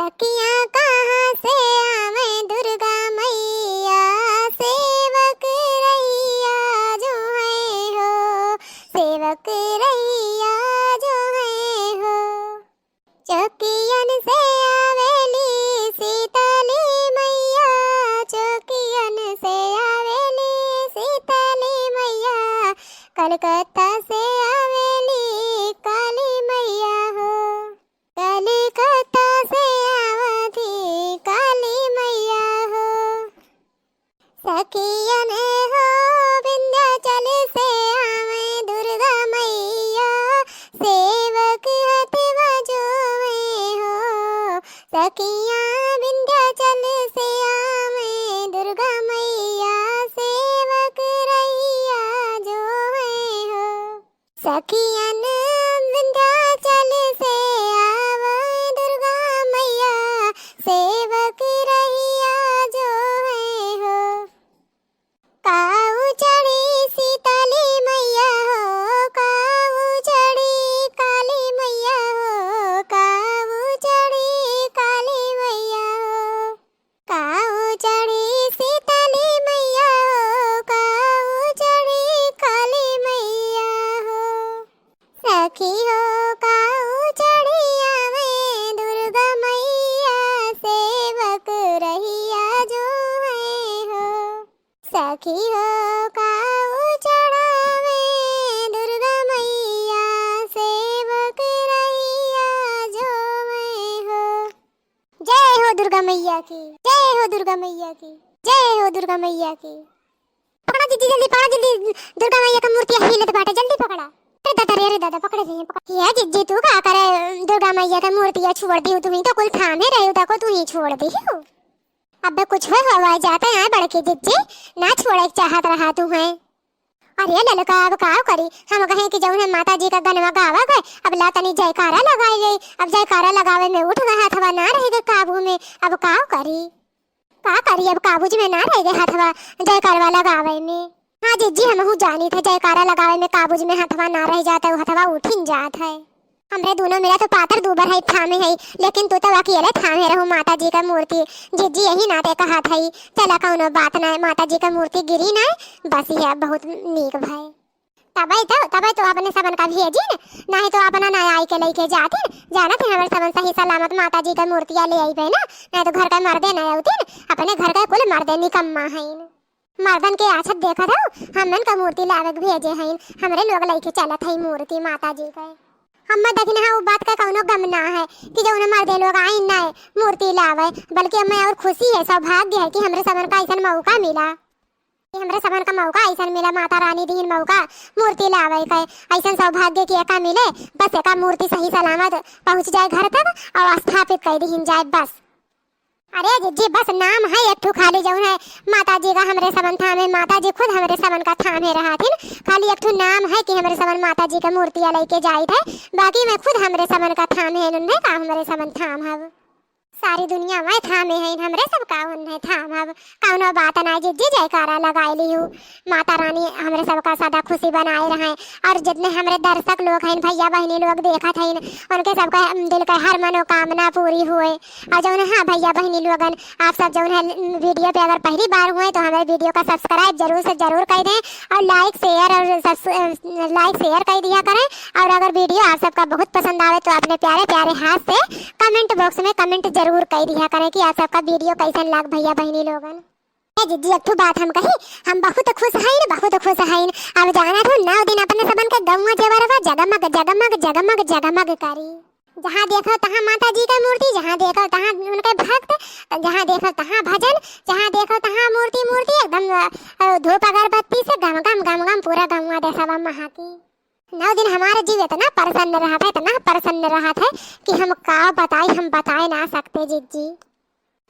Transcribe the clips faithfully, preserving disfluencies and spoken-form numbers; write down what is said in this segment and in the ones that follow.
सखिया कहाँ से आवे दुर्गा मैया, सेवक रहिया जो है हो, सेवक रहिया जो है हो। चौकियन से आवेली शीतली मैया, चौकियन से आवेली शीतली मैया, कलकत्ता से आवेली काली मैया हो, कलकत्ता से आवती काली मैया हो। सखियन हो विंध्याचल से आवे दुर्गा मैया, सेवक हथवा जोवे हो। सखिया विंध्याचल से आवे दुर्गा मैया, सेवक रहिया जोवे हो। सखियन विंध्याचल से आवे दुर्गा मैया, सेवक रहिया जोवे हो। काऊ चढ़ी शीतली मैया हो, काऊ चढ़ी काली मैया हो, काऊ चढ़ी काली मैया हो। काऊ चढ़ी शीतली मैया हो, काऊ चढ़ी काली मैया हो। सखी हो काऊ चढ़ी आवे दुर्गा मैया, सेवक रहिया जो है हो। सखी हो काऊ चढ़ावे दुर्गा मैया, सेवक रहिया जो है हो। जय हो दुर्गा मैया की, जय हो दुर्गा मैया की, जय हो दुर्गा मैया की। पकड़ा जिज्जी, जल्दी पकड़ा, जल्दी दुर्गा मैया का मूर्ति हिलत बाटे, जल्दी पकड़ा। अरे दादा रे, अरे दादा, पकड़े रही, पकड़। ये जिज्जी, तू का करे दुर्गा मैया का मूर्ति या छोड़ दी, तू ही तो कुल थामे रहे, तको तू ही छोड़ दी हो। अबे कुछ हो हवा जाता है बड़की जिज्जी, ना छोड़े के चाहत रहा तू है। अरे ललका, अब का करी, हम कहें कि जौन है माता जी का गनवा गावा गए, अब ला तनी जयकारा लगाई गई। अब जयकारा लगावे में उठ गए, हथवा ना रह गए काबू में, अब का करी, का करी, अब काबू जी में ना रह गए हथवा जयकारवा लगावे में। हाँ जिज्जी, हमहू जानी थे जयकारा लगावे में काबू जी में हथवा ना रह जाता है, हथवा उठिन जात है। हमरे दोनों मेरा तो पातर दूबर है, थामे है, लेकिन तू तो अकेले थामे रहू माता जी का मूर्ति। जिज्जी यही नाते कहत है, चला कौनो बात ना है, माता जी का मूर्ति गिरी ना है, बस यह बहुत नीक भाई। तबे तो, तबे तो अपने सबन का भेजिन, नहीं तो अपना ना आई के लेके जातिन। जानत है हमरे सबन सही सलामत माता जी का मूर्तिया ले आई ना, नहीं तो घर का मर्दे ना आउतिन, अपने घर का कुल मर्दे निकम्मा है। मर्दन के आछत देखत हौ, हमन का मूर्ति लावे के भेजे हइन, हमरे लोग लइके चलत हई मूर्ति माता जी के। हम्मे दखिन है, उ बात का कौनो गम ना है कि जौन मर्दे लोग आइन ना है मूर्ति लावे, बल्कि हम्मे और खुशी है, सौभाग्य है कि हमरे सबन का ऐसन मौका मिला, कि हमरे सबन का मौका ऐसन मिला, माता रानी दीन मौका मूर्ति लावे के, ऐसन सौभाग्य कि एका मिले, बस एका मूर्ति सही सलामत पहुँच जाए घर तक और स्थापित कर दीन जाए बस। अरे जिज्जी, बस नाम है एक ठो खाली, जौन है माता जी का हमरे सबन थामे, माता जी खुद हमरे सबन का थामे रहत हिन। खाली एक ठो नाम है कि हमरे सबन माता जी का मूर्तिया लेके जाइत है, बाकी में खुद हमरे सबन का थामे है, उन्हें का हमरे सबन थाम हब। सारी दुनिया में थामे है, हमरे सब का उन्हें थाम हब। कौनो बात ना जिज्जी, जयकारा लगाए लिहू। माता रानी हमरे सबका सदा खुशी बनाए रहे। और जितने हमरे दर्शक लोग हैं, भैया बहिनी लोग देखत हैं, उनके सबका दिल का हर मनोकामना पूरी हुए। और जौन, हाँ भैया बहिनी लोगन, आप सब जौन है वीडियो पे अगर पहली बार हुए तो हमारे वीडियो का सब्सक्राइब जरूर से जरूर कर दें और लाइक शेयर और सब्स-, लाइक शेयर कर दिया करें। और अगर वीडियो आप सबका बहुत पसंद आवे तो अपने प्यारे प्यारे हाथ से कमेंट बॉक्स में कमेंट जरूर कर दिया करें कि आप सबका वीडियो कैसन लाग भैया बहिनी लोगन। ए जिज्जी, एक ठो बात हम कही, हम बहुत खुश हईन, बहुत खुश हईन। अब जाना तू नौ दिन अपने सबन के गौवा जेवरवा जगमग, जगमग, जगमग, जगमग करी। जहाँ देखो तहाँ माता जी के मूर्ति, जहाँ देखो तहाँ उनके भक्त, जहाँ देखो तहाँ भजन, जहाँ देखो तहाँ मूर्ति, मूर्ति एकदम, अ, धूप अगरबत्ती से गम गम, गम गम पूरा गौवा देसवा महकी। नौ दिन हमारा जीव इतना प्रसन्न रहत है, इतना प्रसन्न रहत है कि हम का बताई, हम बताए ना सकते जिज्जी।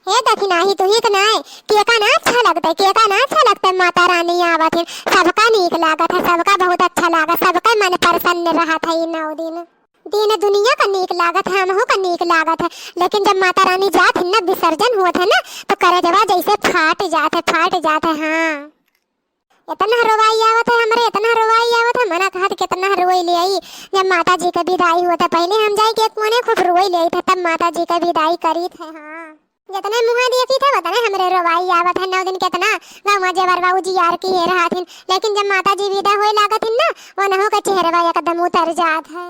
हे दखिनाही, तू ही के नाय, केका ना अच्छा लगता है, केका ना अच्छा लगता है, माता रानी आवत है, सबका नीक लागत है, सबका बहुत अच्छा लागत, सबका मन प्रसन्न रहत है ई नौ दिन। दिन दुनिया का नीक लागत है, हमहू का नीक लागत है, लेकिन जब माता रानी जात है ना, विसर्जन होत है ना, तो करेजवा जैसे फाट जात है, फाट जात है। हाँ, इतना रोवाई आवत है हमरे, इतना रोवाई आवत है, मना कहत कितना रोई ले आई। जब माता जी के विदाई होत है, पहले हम जाई के एक कोने खूब रोई ले आई थे, तब माता जी के विदाई करी थे। हाँ, जितने मुँह देखी थे, उतने हमरे रोवाई आवत है। नौ दिन कितना गाँव में जेवरवा उजियार किहे रहत हिन, लेकिन जब माता जी विदा होए लागत हिन ना, उनहू के चेहरवा एकदम उतर जात है।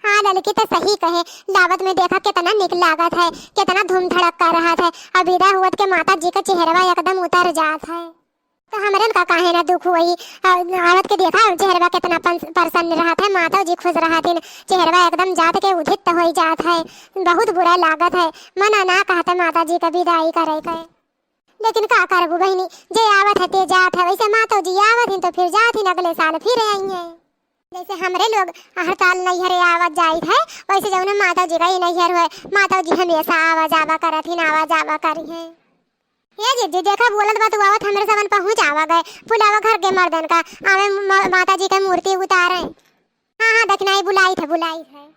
हाँ, ललकी तो सही कहे, दावत में देखा कितना निक लागत है, कितना धूम धड़क्का रहत है, और विदा हुअत के माता जी के चेहरवा एकदम उतर जात है। तो हमरन का काहे ना दुख होई, आ, आवत के देखा चेहरवा कितना पन-, प्रसन्न रहत है, माता जी खुश रहत हिन, चेहरवा एकदम जात के उधित होई जात है, बहुत बुरा लागत है, मना ना कहत है माता जी के विदाई करे के। लेकिन का करबू बहिनी, जे आवत है ते जात है, वैसे माता जी आवत हिन तो फिर जात हिन, अगले साल फिर आई है। जैसे हमरे लोग हर साल नैहरे आवत जाइत है, वैसे जौन माता जी का ही नैहर होए, माता जी हमेशा आवा जावा करत हिन, आवा जावा करी है। ए जीजी, देखा बोलत बा तू आवत, हमरे सबन पहुँच आवा गए, बुलावा घर के मर्दन का, आवे म-, माता जी के मूर्ति उतारे। हाँ, हाँ, दखिनाई बुलाइत है, बुलाइत है।